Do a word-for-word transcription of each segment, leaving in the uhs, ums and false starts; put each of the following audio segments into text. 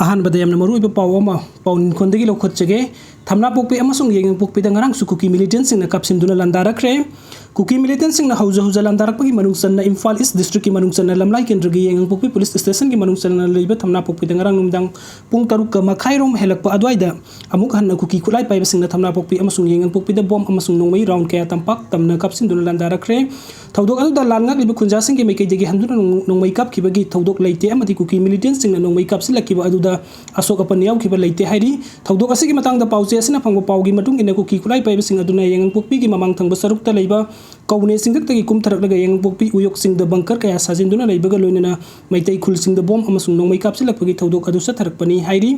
ꯑꯍꯥꯟꯕꯗ ꯌꯥꯝꯅ ꯃꯔꯨꯑꯣꯏꯕ ꯄꯥꯎ ꯑꯃ ꯄꯥꯎ ꯅꯤꯡꯈꯣꯟꯗꯒꯤ ꯂꯧꯈꯠꯆꯒꯦ꯫ ꯊꯝꯅꯥꯄꯣꯛꯄꯤ ꯑꯃꯁꯨꯡ ꯌꯦꯡꯉꯥꯡꯄꯣꯛꯄꯤꯗ ꯉꯔꯥꯡꯁꯨ ꯀꯨꯀꯤ ꯃꯤꯂꯤꯇꯦꯟꯁꯤꯡꯅ ꯀꯥꯞꯁꯤꯟꯗꯨꯅ ꯂꯥꯟꯗꯥꯔꯛꯈ꯭ꯔꯦ꯫ ꯀꯨꯀꯤ ꯃꯤꯂꯤꯇꯦꯟꯁꯤꯡꯅ ꯍꯧꯖ ꯍꯧꯖ ꯂꯥꯟꯗꯥꯔꯛꯄꯒꯤ ꯃꯅꯨꯡ ꯆꯟꯅ ꯏꯝꯐꯥꯜ ꯏꯁ ꯗꯤꯁꯇ꯭ꯔꯤꯛꯀꯤ ꯃꯅꯨꯡ ꯆꯟꯅ ꯂꯝꯂꯥꯏ ꯀꯦꯟꯗ꯭ꯔꯒꯤ ꯌꯦꯡꯉꯥꯡꯄꯣꯛꯄꯤ ꯄꯨꯂꯤꯁ ꯁ꯭ꯇꯦꯁꯟꯒꯤ ꯃꯅꯨꯡ ꯆꯟꯅ ꯂꯩꯕ ꯊꯝꯅꯥꯄꯣꯛꯄꯤꯗ ꯉꯔꯥꯡ ꯅꯨꯃꯤꯗꯥꯡ ꯄꯨꯡ ꯇꯔꯨꯛꯀ ꯃꯈꯥꯏꯔꯣꯝ ꯍꯦꯜꯂꯛꯄ ꯑꯗꯨꯋꯥꯏꯗ ꯑꯃꯨꯛ ꯍꯟꯅ ꯀꯨꯀꯤ ꯈꯨꯠꯂꯥꯏ ꯄꯥꯏꯕꯁꯤꯡꯅ ꯊꯝꯅꯥꯄꯣꯛꯄꯤ ꯑꯃꯁꯨꯡ ꯌꯦꯡꯉꯥꯡꯄꯣꯛꯄꯤꯗ ꯕꯣꯝ ꯑꯃꯁꯨꯡ ꯅꯣꯡꯃꯩ ꯔꯥꯎꯟ ꯀꯌꯥ ꯇꯝꯄꯥꯛ ꯇꯝꯅ ꯀꯥꯞꯁꯤꯟꯗꯨꯅ ꯂꯥꯟꯗꯥꯔꯛꯈ꯭ꯔꯦ꯫ ꯊꯧꯗꯣꯛ ꯑꯗꯨꯗ ꯂꯥꯟ ꯉꯥꯛꯂꯤꯕ ꯈꯨꯟꯖꯥꯁꯤꯡꯒꯤ ꯃꯥꯏꯀꯩꯗꯒꯤ ꯍꯟꯗꯨꯅ ꯅꯣꯡ-, ꯅꯣꯡꯃꯩ ꯀꯥꯞꯈꯤꯕꯒꯤ ꯊꯧꯗꯣꯛ ꯂꯩꯇꯦ ꯑꯃꯗꯤ ꯀꯨꯀꯤ ꯃꯤꯂꯤꯇꯦꯟꯁꯤꯡꯅ ꯅꯣꯡꯃꯩ ꯀꯥꯞꯁꯤꯜꯂꯛꯈꯤꯕ ꯑꯗꯨꯗ ꯑꯁꯣꯛ ꯑꯄꯟ ꯌꯥꯎꯈꯤꯕ ꯂꯩꯇꯦ ꯍꯥꯏꯔꯤ꯫ ꯊꯧꯗꯣꯛ ꯑꯁꯤꯒꯤ ꯃꯇꯥꯡꯗ ꯄꯥꯎꯆꯦ ꯑꯁꯤꯅ ꯐꯪꯕ ꯄꯥꯎꯒꯤ ꯃꯇꯨꯡ ꯏꯟꯅ ꯀꯨꯀꯤ ꯈꯨꯠꯂꯥꯏ ꯄꯥꯏꯕꯁꯤꯡ ꯑꯗꯨꯅ ꯌꯦꯡꯉꯥꯡꯄꯣꯛꯄꯤꯒꯤ ꯃꯃꯥꯡ ꯊꯪꯕ ꯁꯔꯨꯛꯇ ꯂꯩꯕ ꯀꯧꯅꯦ ꯆꯤꯡꯊꯛꯇꯒꯤ ꯀꯨꯝꯊꯔꯛꯂꯒ ꯌꯦꯡꯉꯥꯡꯄꯣꯛꯄꯤ ꯎꯌꯣꯛꯁꯤꯡꯗ ꯕꯪꯀꯔ ꯀꯌꯥ ꯁꯥꯖꯤꯟꯗꯨꯅ ꯂꯩꯕꯒ ꯂꯣꯏꯅꯅ ꯃꯩꯇꯩ ꯈꯨꯜꯁꯤꯡꯗ ꯕꯣꯝ ꯑꯃꯁꯨꯡ ꯅꯣꯡꯃꯩ ꯀꯥꯞꯁꯤꯜꯂꯛꯄꯒꯤ ꯊꯧꯗꯣꯛ ꯑꯗꯨ ꯆꯠꯊꯔꯛꯄꯅꯤ ꯍꯥꯏꯔꯤ꯫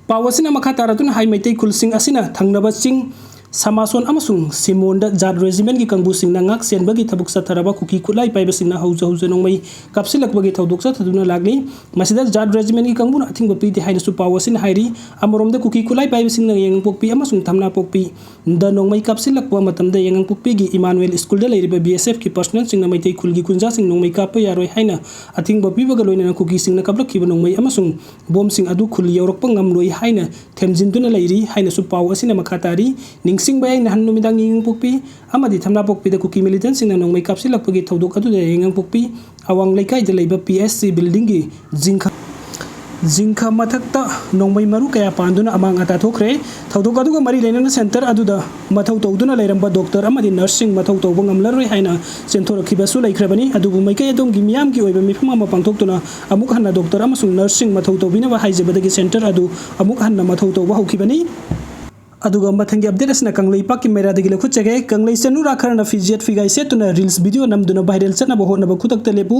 ꯄꯥꯎ ꯑꯁꯤꯅ ꯃꯈꯥ ꯇꯥꯔꯗꯨꯅ ꯍꯥꯏ, ꯃꯩꯇꯩ ꯈꯨꯜꯁꯤꯡ ꯑꯁꯤꯅ ꯊꯪꯅꯕ ꯆꯤꯡ ꯁꯃꯥꯁꯣꯟ ꯑꯃꯁꯨꯡ ꯁꯤꯃꯣꯟꯗ ꯖꯥꯠ ꯔꯦꯖꯤꯃꯦꯟꯒꯤ ꯀꯥꯡꯕꯨꯁꯤꯡꯅ ꯉꯥꯛ ꯁꯦꯟꯕꯒꯤ ꯊꯕꯛ ꯆꯠꯊꯔꯕ ꯀꯨꯀꯤ ꯈꯨꯠꯂꯥꯏ ꯄꯥꯏꯕꯁꯤꯡꯅ ꯍꯧꯖ ꯍꯧꯖ ꯅꯣꯡꯃꯩ ꯀꯥꯞꯁꯤꯜꯂꯛꯄꯒꯤ ꯊꯧꯗꯣꯛ ꯆꯠꯊꯗꯨꯅ ꯂꯥꯛꯂꯤ꯫ ꯃꯁꯤꯗ ꯖꯥꯠ ꯔꯦꯖꯤꯃꯦꯟꯒꯤ ꯀꯥꯡꯕꯨꯅ ꯑꯊꯤꯡꯕ ꯄꯤꯗꯦ ꯍꯥꯏꯅꯁꯨ ꯄꯥꯎ ꯑꯁꯤꯅ ꯍꯥꯏꯔꯤ꯫ ꯑꯃꯔꯣꯝꯗ ꯀꯨꯀꯤ ꯈꯨꯠꯂꯥꯏ ꯄꯥꯏꯕꯁꯤꯡꯅ ꯌꯦꯡꯉꯥꯡꯄꯣꯛꯄꯤ ꯑꯃꯁꯨꯡ ꯊꯝꯅꯥꯄꯣꯛꯄꯤꯗ ꯅꯣꯡꯃꯩ ꯀꯥꯞꯁꯤꯜꯂꯛꯄ ꯃꯇꯝꯗ ꯌꯦꯡꯉꯥꯡꯄꯣꯛꯄꯤꯒꯤ ꯏꯃꯥꯅꯨꯑꯦꯜ ꯁ꯭ꯀꯨꯜꯗ ꯂꯩꯔꯤꯕ ꯕꯤ ꯑꯦꯁ ꯑꯦꯐꯀꯤ ꯄꯔꯁꯣꯅꯦꯜꯁꯤꯡꯅ ꯃꯩꯇꯩ ꯈꯨꯜꯒꯤ ꯈꯨꯟꯖꯥꯁꯤꯡ ꯅꯣꯡꯃꯩ ꯀꯥꯞꯄ ꯌꯥꯔꯣꯏ ꯍꯥꯏꯅ ꯑꯊꯤꯡꯕ ꯄꯤꯕꯒ ꯂꯣꯏꯅꯅ ꯀꯨꯀꯤꯁꯤꯡꯅ ꯀꯥꯞꯂꯛꯈꯤꯕ ꯅꯣꯡꯃꯩ ꯑꯃꯁꯨꯡ ꯕꯣꯝꯁꯤꯡ ꯑꯗꯨ ꯈꯨꯜ ꯌꯧꯔꯛꯄ ꯉꯝꯂꯣꯏ ꯍꯥꯏꯅ ꯊꯦꯝꯖꯤꯟꯗꯨꯅ ꯂꯩꯔꯤ ꯍꯥꯏꯅꯁꯨ ꯄꯥꯎ ꯑꯁꯤꯅ ꯃꯈꯥ ꯇꯥꯔꯤ꯫ ꯅꯤꯡꯁꯤꯡꯕ ꯌꯥꯏ, ꯅꯍꯥꯟ ꯅꯨꯃꯤꯗꯥꯡ ꯌꯦꯡꯉꯥꯡꯄꯣꯛꯄꯤ ꯑꯃꯗꯤ ꯊꯝꯅꯥꯄꯣꯛꯄꯤꯗ ꯀꯨꯀꯤ ꯃꯤꯂꯤꯇꯦꯟꯁꯤꯡꯅ ꯅꯣꯡꯃꯩ ꯀꯥꯞꯁꯤꯜꯂꯛꯄꯒꯤ ꯊꯧꯗꯣꯛ ꯑꯗꯨꯗ ꯌꯦꯡꯉꯥꯡꯄꯣꯛꯄꯤ ꯑꯋꯥꯡ ꯂꯩꯀꯥꯏꯗ ꯂꯩꯕ ꯄꯤ ꯑꯦꯁ ꯁꯤ ꯕꯤꯜꯗꯤꯡꯒꯤ ꯖꯤꯡꯈ-, ꯖꯤꯡꯈ ꯃꯊꯛꯇ ꯅꯣꯡꯃꯩ ꯃꯔꯨ ꯀꯌꯥ ꯄꯥꯟꯗꯨꯅ ꯑꯃꯥꯡ ꯑꯇꯥ ꯊꯣꯛꯈ꯭ꯔꯦ꯫ ꯊꯧꯗꯣꯛ ꯑꯗꯨꯒ ꯃꯔꯤ ꯂꯩꯅꯅ ꯁꯦꯟꯇꯔ ꯑꯗꯨꯗ ꯃꯊꯧ ꯇꯧꯗꯨꯅ ꯂꯩꯔꯝꯕ ꯗꯣꯛꯇꯔ ꯑꯃꯗꯤ ꯅꯔꯁꯁꯤꯡ ꯃꯊꯧ ꯇꯧꯕ ꯉꯝꯂꯔꯣꯏ ꯍꯥꯏꯅ ꯆꯦꯟꯊꯣꯔꯛꯈꯤꯕꯁꯨ ꯂꯩꯈ꯭ꯔꯕꯅꯤ꯫ ꯑꯗꯨꯕꯨ ꯃꯥꯏꯀꯩ ꯑꯗꯣꯝꯒꯤ ꯃꯤꯌꯥꯝꯒꯤ ꯑꯣꯏꯕ ꯃꯤꯐꯝ ꯑꯃ ꯄꯥꯡꯊꯣꯛꯇꯨꯅ ꯑꯃꯨꯛ ꯍꯟꯅ ꯗꯣꯛꯇꯔ ꯑꯃꯁꯨꯡ ꯅꯔꯁꯁꯤꯡ ꯃꯊꯧ ꯇꯧꯕꯤꯅꯕ ꯍꯥꯏꯖꯕꯗꯒꯤ ꯁꯦꯟꯇꯔ ꯑꯗꯨ ꯑꯃꯨꯛ ꯍꯟꯅ ꯃꯊꯧ ꯇꯧꯕ ꯍꯧꯈꯤꯕꯅꯤ꯫ ꯑꯗꯨꯒ ꯃꯊꯪꯒꯤ ꯑꯞꯗꯦꯠ ꯑꯁꯤꯅ ꯀꯪꯂꯩꯄꯥꯛꯀꯤ ꯃꯩꯔꯥꯗꯒꯤ ꯂꯧꯈꯠꯆꯒꯦ꯫ ꯀꯪꯂꯩ ꯆꯅꯨꯔꯥ ꯈꯔꯅ ꯐꯤꯖꯦꯠ ꯐꯤꯒꯥꯏ ꯁꯦꯠꯇꯨꯅ ꯔꯤꯜꯁ ꯚꯤꯗꯤꯑꯣ ꯅꯝꯗꯨꯅ ꯚꯥꯏꯔꯦꯜ ꯆꯠꯅꯕ ꯍꯣꯠꯅꯕ ꯈꯨꯗꯛꯇ ꯂꯦꯞꯄꯨ꯫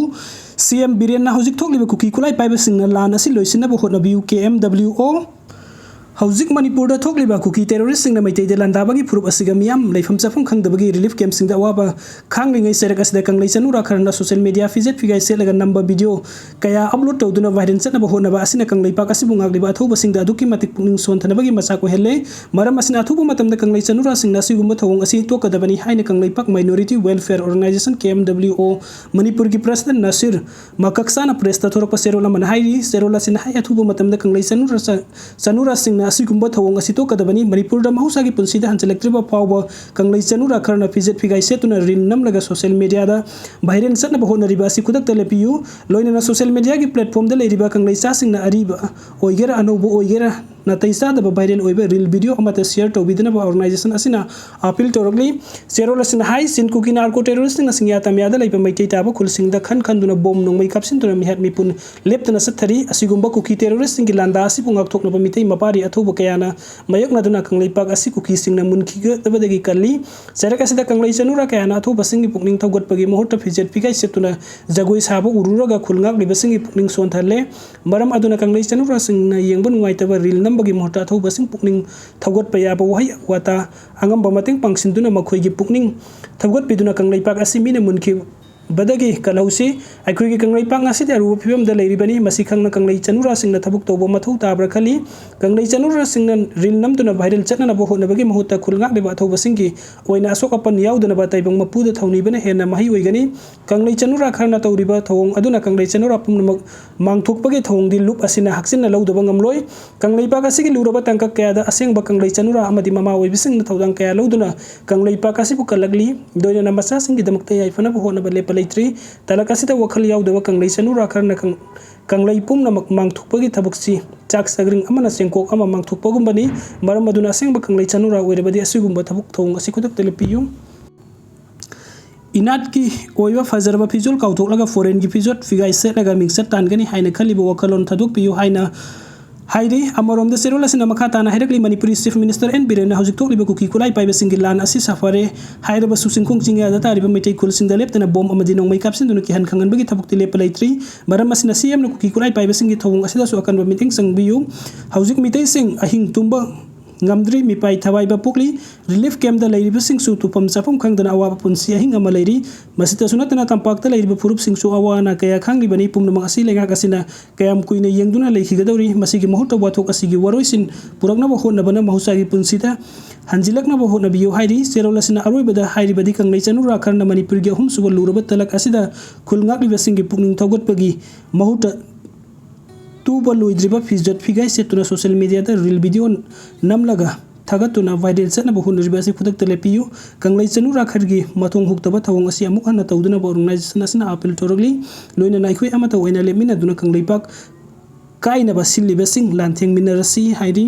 ꯁꯤ ꯑꯦꯝ ꯕꯤꯔꯦꯟꯅ ꯍꯧꯖꯤꯛ ꯊꯣꯛꯂꯤꯕ ꯀꯨꯀꯤ ꯈꯨꯠꯂꯥꯏ ꯄꯥꯏꯕꯁꯤꯡꯅ ꯂꯥꯟ ꯑꯁꯤ ꯂꯣꯏꯁꯤꯟꯅꯕ ꯍꯣꯠꯅꯕꯤꯌꯨ, ꯀꯦ ꯑꯦꯝ ꯗꯕ꯭ꯂꯤꯎ ꯑꯣ꯫ ꯍꯧꯖꯤꯛ ꯃꯅꯤꯄꯨꯔꯗ ꯊꯣꯛꯂꯤꯕ ꯀꯨꯀꯤ ꯇꯦꯔꯣꯔꯤꯁꯁꯤꯡꯅ ꯃꯩꯇꯩꯗ ꯂꯥꯟꯗꯥꯕꯒꯤ ꯐꯨꯔꯨꯞ ꯑꯁꯤꯒ ꯃꯤꯌꯥꯝ ꯂꯩꯐꯝ ꯆꯥꯐꯝ ꯈꯪꯗꯕꯒꯤ ꯔꯤꯂꯤꯐ ꯀꯦꯝꯞꯁꯤꯡꯗ ꯑꯋꯥꯕ ꯈꯥꯡꯂꯤꯉꯩ ꯆꯩꯔꯛ ꯑꯁꯤꯗ ꯀꯪꯂꯩ ꯆꯅꯨꯔꯥ ꯈꯔꯅ ꯁꯣꯁꯤꯌꯦꯜ ꯃꯤꯗꯤꯌꯥ ꯐꯤꯖꯦꯠ ꯐꯤꯒꯥꯏ ꯁꯦꯠꯂꯒ ꯅꯝꯕ ꯚꯤꯗꯤꯑꯣ ꯀꯌꯥ ꯑꯞꯂꯣꯗ ꯇꯧꯗꯨꯅ ꯚꯥꯏꯔꯦꯜ ꯆꯠꯅꯕ ꯍꯣꯠꯅꯕ ꯑꯁꯤꯅ ꯀꯪꯂꯩꯄꯥꯛ ꯑꯁꯤꯕꯨ ꯉꯥꯛꯂꯤꯕ ꯑꯊꯧꯕꯁꯤꯡꯗ ꯑꯗꯨꯛꯀꯤ ꯃꯇꯤꯛ ꯄꯨꯛꯅꯤꯡ ꯁꯣꯟꯊꯅꯕꯒꯤ ꯃꯆꯥꯛ ꯑꯣꯏꯍꯜꯂꯦ꯫ ꯃꯔꯝ ꯑꯁꯤꯅ ꯑꯊꯨꯕ ꯃꯇꯝꯗ ꯀꯪꯂꯩ ꯆꯅꯨꯔꯥꯁꯤꯡꯅ ꯑꯁꯤꯒꯨꯝꯕ ꯊꯧꯑꯣꯡ ꯑꯁꯤ ꯇꯣꯛꯀꯗꯕꯅꯤ ꯍꯥꯏꯅ ꯀꯪꯂꯩꯄꯥꯛ ꯃꯥꯏꯅꯣꯔꯤꯇꯤ ꯋꯦꯜꯐꯤꯌꯔ ꯑꯣꯔꯒꯅꯥꯏꯖꯦꯁꯟ, ꯀꯦ ꯑꯦꯝ ꯗꯕ꯭ꯂꯤꯎ ꯑꯣ, ꯃꯅꯤꯄꯨꯔꯒꯤ ꯄ꯭ꯔꯁꯤꯗꯦꯟ ꯅꯥꯁꯤꯔ ꯃꯀꯛꯁꯥꯅ ꯄ꯭ꯔꯦꯁꯇ ꯊꯣꯔꯛꯄ ꯆꯦꯔꯣꯜ ꯑꯃꯅ ꯍꯥꯏꯔꯤ꯫ ꯆꯦꯔꯣꯜ ꯑꯁꯤꯅ ꯍꯥꯏ, ꯑꯊꯨꯕ ꯃꯇꯝꯗ ꯀꯪꯂꯩ ꯆꯅꯨꯔꯥ ꯆꯅꯨꯔꯥꯁꯤꯡꯅ ꯑꯁꯤꯒꯨꯝꯕ ꯊꯧꯑꯣꯡ ꯑꯁꯤ ꯇꯣꯛꯀꯗꯕꯅꯤ꯫ ꯃꯅꯤꯄꯨꯔꯗ ꯃꯍꯧꯁꯥꯒꯤ ꯄꯨꯟꯁꯤꯗ ꯍꯟꯖꯤꯜꯂꯛꯇ꯭ꯔꯤꯕ ꯐꯥꯎꯕ ꯀꯪꯂꯩ ꯆꯅꯨꯔꯥ ꯈꯔꯅ ꯐꯤꯖꯦꯠ ꯐꯤꯒꯥꯏ ꯁꯦꯠꯇꯨꯅ ꯔꯤꯜ ꯅꯝꯂꯒ ꯁꯣꯁꯤꯌꯦꯜ ꯃꯤꯗꯤꯌꯥꯗ ꯚꯥꯏꯔꯦꯜ ꯆꯠꯅꯕ ꯍꯣꯠꯅꯔꯤꯕ ꯑꯁꯤ ꯈꯨꯗꯛꯇ ꯂꯦꯞꯄꯤꯌꯨ꯫ ꯂꯣꯏꯅꯅ ꯁꯣꯁꯤꯌꯦꯜ ꯃꯤꯗꯤꯌꯥꯒꯤ ꯄ꯭ꯂꯦꯠꯐꯣꯔꯝꯗ ꯂꯩꯔꯤꯕ ꯀꯪꯂꯩꯆꯥꯁꯤꯡꯅ ꯑꯔꯤꯕ ꯑꯣꯏꯒꯦꯔꯥ ꯑꯅꯧꯕ ꯑꯣꯏꯒꯦꯔꯥ ꯅꯥꯇꯩ ꯆꯥꯗꯕ ꯚꯥꯏꯔꯦꯜ ꯑꯣꯏꯕ ꯔꯤꯜ ꯚꯤꯗꯤꯑꯣ ꯑꯃꯠꯇ ꯁꯤꯌꯔ ꯇꯧꯕꯤꯗꯅꯕ ꯑꯣꯔꯒꯅꯥꯏꯖꯦꯁꯟ ꯑꯁꯤꯅ ꯑꯄꯤꯜ ꯇꯧꯔꯛꯂꯤ꯫ ꯆꯦꯔꯣꯜ ꯑꯁꯤꯅ ꯍꯥꯏ, ꯆꯤꯟ ꯀꯨꯀꯤ ꯅꯥꯔꯀꯣ ꯇꯦꯔꯣꯔꯤꯁꯁꯤꯡꯅ ꯁꯤꯡꯌꯥ ꯇꯝꯌꯥꯗ ꯂꯩꯕ ꯃꯩꯇꯩ ꯇꯥꯕ ꯈꯨꯜꯁꯤꯡꯗ ꯈꯟ ꯈꯟꯗꯨꯅ ꯕꯣꯝ ꯅꯣꯡꯃꯩ ꯀꯥꯞꯁꯤꯟꯗꯨꯅ ꯃꯤꯍꯥꯠ ꯃꯤꯄꯨꯟ ꯂꯦꯞꯇꯅ ꯆꯠꯊꯔꯤ꯫ ꯑꯁꯤꯒꯨꯝꯕ ꯀꯨꯀꯤ ꯇꯦꯔꯣꯔꯤꯁꯁꯤꯡꯒꯤ ꯂꯥꯟꯗꯥ ꯑꯁꯤꯕꯨ ꯉꯥꯛꯊꯣꯛꯅꯕ ꯃꯤꯇꯩ ꯃꯄꯥꯔꯤ ꯑꯊꯧꯕ ꯀꯌꯥꯅ ꯃꯥꯌꯣꯛꯅꯗꯨꯅ ꯀꯪꯂꯩꯄꯥꯛ ꯑꯁꯤ ꯀꯨꯀꯤꯁꯤꯡꯅ ꯃꯨꯟꯈꯤꯒꯗꯕꯗꯒꯤ ꯀꯜꯂꯤ꯫ ꯆꯩꯔꯛ ꯑꯁꯤꯗ ꯀꯪꯂꯩ ꯆꯅꯨꯔꯥ ꯀꯌꯥꯅ ꯑꯊꯧꯕꯁꯤꯡꯒꯤ ꯄꯨꯛꯅꯤꯡ ꯊꯧꯒꯠꯄꯒꯤ ꯃꯍꯨꯠꯇ ꯐꯤꯖꯦꯠ ꯐꯤꯒꯥꯏ ꯁꯦꯠꯇꯨꯅ ꯖꯒꯣꯏ ꯁꯥꯕ ꯎꯔꯨꯔꯒ ꯈꯨꯜ ꯉꯥꯛꯂꯤꯕꯁꯤꯡꯒꯤ ꯄꯨꯛꯅꯤꯡ ꯁꯣꯟꯊꯍꯜꯂꯦ꯫ ꯃꯔꯝ ꯑꯗꯨꯅ ꯀꯪꯂꯩ ꯆꯅꯨꯔꯥꯁꯤꯡꯅ ꯌꯦꯡꯕ ꯅꯨꯡꯉꯥꯏꯇꯕ ꯔꯤꯜ ꯅꯝꯕꯒꯤ ꯃꯍꯨꯠꯇ ꯑꯊꯧꯕꯁꯤꯡ ꯄꯨꯛꯅꯤꯡ ꯊꯧꯒꯠꯄ ꯌꯥꯕ ꯋꯥꯍꯩ ꯋꯥꯇꯥ ꯑꯉꯝꯕ ꯃꯇꯦꯡ ꯄꯥꯡꯁꯤꯟꯗꯨꯅ ꯃꯈꯣꯏꯒꯤ ꯄꯨꯛꯅꯤꯡ ꯊꯧꯒꯠꯄꯤꯗꯨꯅ ꯀꯪꯂꯩꯄꯥꯛ ꯑꯁꯤ ꯃꯤꯅ ꯃꯨꯟꯈꯤꯕꯗꯒꯤ ꯀꯜꯍꯧꯁꯤ꯫ ꯑꯩꯈꯣꯏꯒꯤ ꯀꯪꯂꯩꯄꯥꯛ ꯉꯁꯤꯗꯤ ꯑꯔꯨꯕ ꯐꯤꯕꯝꯗ ꯂꯩꯔꯤꯕꯅꯤ꯫ ꯃꯁꯤ ꯈꯪꯅ ꯀꯪꯂꯩ ꯆꯅꯨꯔꯥꯁꯤꯡꯅ ꯊꯕꯛ ꯇꯧꯕ ꯃꯊꯧ ꯇꯥꯕ꯭ꯔꯥ ꯈꯜꯂꯤ꯫ ꯀꯪꯂꯩ ꯆꯅꯨꯔꯥꯁꯤꯡꯅ ꯔꯤꯜ ꯅꯝꯗꯨꯅ ꯚꯥꯏꯔꯦꯜ ꯆꯠꯅꯅꯕ ꯍꯣꯠꯅꯕꯒꯤ ꯃꯍꯨꯠꯇ ꯈꯨꯜ ꯉꯥꯛꯂꯤꯕ ꯑꯊꯧꯕꯁꯤꯡꯒꯤ ꯑꯣꯏꯅ ꯑꯁꯣꯛ ꯑꯄꯟ ꯌꯥꯎꯗꯅꯕ ꯇꯥꯏꯕꯪ ꯃꯄꯨꯗ ꯊꯧꯅꯤꯕꯅ ꯍꯦꯟꯅ ꯃꯍꯩ ꯑꯣꯏꯒꯅꯤ꯫ ꯀꯪꯂꯩ ꯆꯅꯨꯔꯥ ꯈꯔꯅ ꯇꯧꯔꯤꯕ ꯊꯧꯑꯣꯡ ꯑꯗꯨꯅ ꯀꯪꯂꯩ ꯆꯅꯨꯔꯥ ꯄꯨꯝꯅꯃꯛ ꯃꯥꯡꯊꯣꯛꯄꯒꯤ ꯊꯧꯑꯣꯡꯗꯤ ꯂꯨꯞ ꯑꯁꯤꯅ ꯍꯛꯆꯤꯟꯅ ꯂꯧꯗꯕ ꯉꯝꯂꯣꯏ꯫ ꯀꯪꯂꯩꯄꯥꯛ ꯑꯁꯤꯒꯤ ꯂꯨꯔꯕ ꯇꯥꯡꯀꯛ ꯀꯌꯥꯗ ꯑꯁꯦꯡꯕ ꯀꯪꯂꯩ ꯆꯅꯨꯔꯥ ꯑꯃꯗꯤ ꯃꯃꯥ ꯑꯣꯏꯕꯁꯤꯡꯅ ꯊꯧꯗꯥꯡ ꯀꯌꯥ ꯂꯧꯗꯨꯅ ꯀꯪꯂꯩꯄꯥꯛ ꯑꯁꯤꯕꯨ ꯀꯜꯂꯛꯂꯤ꯫ ꯂꯣꯏꯅꯅ ꯃꯆꯥꯁꯤꯡꯒꯤꯗꯃꯛꯇ ꯌꯥꯏꯐꯅꯕ ꯍꯣꯠꯅꯕ ꯂꯦꯞꯄ ꯂꯩꯇ꯭ꯔꯤ꯫ ꯇꯥꯂꯛ ꯑꯁꯤꯗ ꯋꯥꯈꯜ ꯌꯥꯎꯗꯕ ꯀꯪꯂꯩ ꯆꯅꯨꯔꯥ ꯈꯔꯅ ꯀꯪ-, ꯀꯪꯂꯩ ꯄꯨꯝꯅꯃꯛ ꯃꯥꯡꯊꯣꯛꯄꯒꯤ ꯊꯕꯛꯁꯤ ꯆꯥꯛ ꯆꯥꯒ꯭ꯔꯤꯡ ꯑꯃꯅ ꯆꯦꯡꯀꯣꯛ ꯑꯃ ꯃꯥꯡꯊꯣꯛꯄꯒꯨꯝꯕꯅꯤ꯫ ꯃꯔꯝ ꯑꯗꯨꯅ ꯑꯁꯦꯡꯕ ꯀꯪꯂꯩ ꯆꯅꯨꯔꯥ ꯑꯣꯏꯔꯕꯗꯤ ꯑꯁꯤꯒꯨꯝꯕ ꯊꯕꯛ ꯊꯧꯑꯣꯡ ꯑꯁꯤ ꯈꯨꯗꯛꯇ ꯂꯦꯞꯄꯤꯌꯨ꯫ ꯏꯅꯥꯠꯀꯤ ꯑꯣꯏꯕ ꯐꯖꯔꯕ ꯐꯤꯖꯣꯜ ꯀꯥꯎꯊꯣꯛꯂꯒ ꯐꯣꯔꯦꯟꯒꯤ ꯐꯤꯖꯣꯜ ꯐꯤꯒꯥꯏ ꯁꯦꯠꯂꯒ ꯃꯤꯡꯆꯠ ꯇꯥꯟꯒꯅꯤ ꯍꯥꯏꯅ ꯈꯜꯂꯤꯕ ꯋꯥꯈꯜꯂꯣꯟ ꯊꯥꯗꯣꯛꯄꯤꯌꯨ ꯍꯥꯏꯅ ꯍꯥꯏꯔꯤ꯫ ꯑꯃꯔꯣꯝꯗ ꯆꯦꯔꯣꯜ ꯑꯁꯤꯅ ꯃꯈꯥ ꯇꯥꯅ ꯍꯥꯏꯔꯛꯂꯤ, ꯃꯅꯤꯄꯨꯔꯤ ꯆꯤꯐ ꯃꯤꯅꯤꯁꯇꯔ ꯑꯦꯟ ꯕꯤꯔꯦꯟꯅ ꯍꯧꯖꯤꯛ ꯊꯣꯛꯂꯤꯕ ꯀꯨꯀꯤ ꯈꯨꯠꯂꯥꯏ ꯄꯥꯏꯕꯁꯤꯡꯒꯤ ꯂꯥꯟ ꯑꯁꯤ ꯁꯥꯐꯔꯦ ꯍꯥꯏꯔꯕꯁꯨ, ꯆꯤꯡꯈꯣꯡ ꯆꯤꯡꯌꯥꯗ ꯇꯥꯔꯤꯕ ꯃꯩꯇꯩ ꯈꯨꯜꯁꯤꯡꯗ ꯂꯦꯞꯇꯅ ꯕꯣꯝ ꯑꯃꯗꯤ ꯅꯣꯡꯃꯩ ꯀꯥꯞꯁꯤꯟꯗꯨꯅ ꯀꯤꯍꯟ ꯈꯪꯍꯟꯕꯒꯤ ꯊꯕꯛꯇꯤ ꯂꯦꯞꯄ ꯂꯩꯇ꯭ꯔꯤ꯫ ꯃꯔꯝ ꯑꯁꯤꯅ ꯁꯤ ꯑꯦꯝꯅ ꯀꯨꯀꯤ ꯈꯨꯠꯂꯥꯏ ꯄꯥꯏꯕꯁꯤꯡꯒꯤ ꯊꯧꯑꯣꯡ ꯑꯁꯤꯗꯁꯨ ꯑꯀꯟꯕ ꯃꯤꯠꯌꯦꯡ ꯆꯪꯕꯤꯌꯨ꯫ ꯍꯧꯖꯤꯛ ꯃꯤꯇꯩꯁꯤꯡ ꯑꯍꯤꯡ ꯇꯨꯝꯕ ꯉꯝꯗ꯭ꯔꯤ, ꯃꯤꯄꯥꯏ ꯊꯋꯥꯏꯕ ꯄꯣꯛꯂꯤ꯫ ꯔꯤꯂꯤꯐ ꯀꯦꯝꯞꯇ ꯂꯩꯔꯤꯕꯁꯤꯡꯁꯨ ꯇꯨꯐꯝ ꯆꯥꯐꯝ ꯈꯪꯗꯅ ꯑꯋꯥꯕ ꯄꯨꯟꯁꯤ ꯑꯍꯤꯡ ꯑꯃ ꯂꯩꯔꯤ꯫ ꯃꯁꯤꯇꯁꯨ ꯅꯠꯇꯅ ꯇꯝꯄꯥꯛꯇ ꯂꯩꯔꯤꯕ ꯐꯨꯔꯨꯞꯁꯤꯡꯁꯨ ꯑꯋꯥ ꯑꯅꯥ ꯀꯌꯥ ꯈꯥꯡꯂꯤꯕꯅꯤ꯫ ꯄꯨꯝꯅꯃꯛ ꯑꯁꯤ ꯂꯩꯉꯥꯛ ꯑꯁꯤꯅ ꯀꯌꯥꯝ ꯀꯨꯏꯅ ꯌꯦꯡꯗꯨꯅ ꯂꯩꯈꯤꯒꯗꯧꯔꯤ? ꯃꯁꯤꯒꯤ ꯃꯍꯨꯠꯇ ꯋꯥꯊꯣꯛ ꯑꯁꯤꯒꯤ ꯋꯥꯔꯣꯏꯁꯤꯟ ꯄꯨꯔꯛꯅꯕ ꯍꯣꯠꯅꯕꯅ ꯃꯍꯧꯁꯥꯒꯤ ꯄꯨꯟꯁꯤꯗ ꯍꯟꯖꯤꯜꯂꯛꯅꯕ ꯍꯣꯠꯅꯕꯤꯌꯨ ꯍꯥꯏꯔꯤ꯫ ꯆꯦꯔꯣꯜ ꯑꯁꯤꯅ ꯑꯔꯣꯏꯕꯗ ꯍꯥꯏꯔꯤꯕꯗꯤ ꯀꯪꯂꯩ ꯆꯅꯨ ꯔꯥꯈꯔꯅ ꯃꯅꯤꯄꯨꯔꯒꯤ ꯑꯍꯨꯝꯁꯨꯕ ꯂꯨꯔꯕ ꯇꯂꯛ ꯑꯁꯤꯗ ꯈꯨꯜ ꯉꯥꯛꯂꯤꯕꯁꯤꯡꯒꯤ ꯄꯨꯛꯅꯤꯡ ꯊꯧꯒꯠꯄꯒꯤ ꯃꯍꯨꯠꯇ ꯇꯨꯕ ꯂꯣꯏꯗ꯭ꯔꯤꯕ ꯐꯤꯖꯦꯠ ꯐꯤꯒꯥꯏ ꯁꯦꯠꯇꯨꯅ ꯁꯣꯁꯤꯌꯦꯜ ꯃꯤꯗꯤꯌꯥꯗ ꯔꯤꯜ ꯚꯤꯗꯤꯑꯣ ꯅꯝꯂꯒ ꯊꯥꯒꯠꯇꯨꯅ ꯚꯥꯏꯔꯦꯜ ꯆꯠꯅꯕ ꯍꯣꯠꯅꯔꯤꯕ ꯑꯁꯤ ꯈꯨꯗꯛꯇ ꯂꯦꯞꯄꯤꯌꯨ꯫ ꯀꯪꯂꯩ ꯆꯅꯨ ꯔꯥꯈꯔꯒꯤ ꯃꯇꯣꯡ ꯍꯨꯛꯇꯕ ꯊꯧꯑꯣꯡ ꯑꯁꯤ ꯑꯃꯨꯛ ꯍꯟꯅ ꯇꯧꯗꯅꯕ ꯑꯣꯔꯒꯅꯥꯏꯖꯦꯁꯟ ꯑꯁꯤꯅ ꯑꯥꯄꯤꯜ ꯇꯧꯔꯛꯂꯤ꯫ ꯂꯣꯏꯅꯅ ꯑꯩꯈꯣꯏ ꯑꯃꯠꯇ ꯑꯣꯏꯅ ꯂꯦꯞꯃꯤꯟꯅꯗꯨꯅ ꯀꯪꯂꯩꯄꯥꯛ ꯀꯥꯏꯅꯕ ꯁꯤꯜꯂꯤꯕꯁꯤꯡ ꯂꯥꯟꯊꯦꯡꯃꯤꯟꯅꯔꯁꯤ ꯍꯥꯏꯔꯤ꯫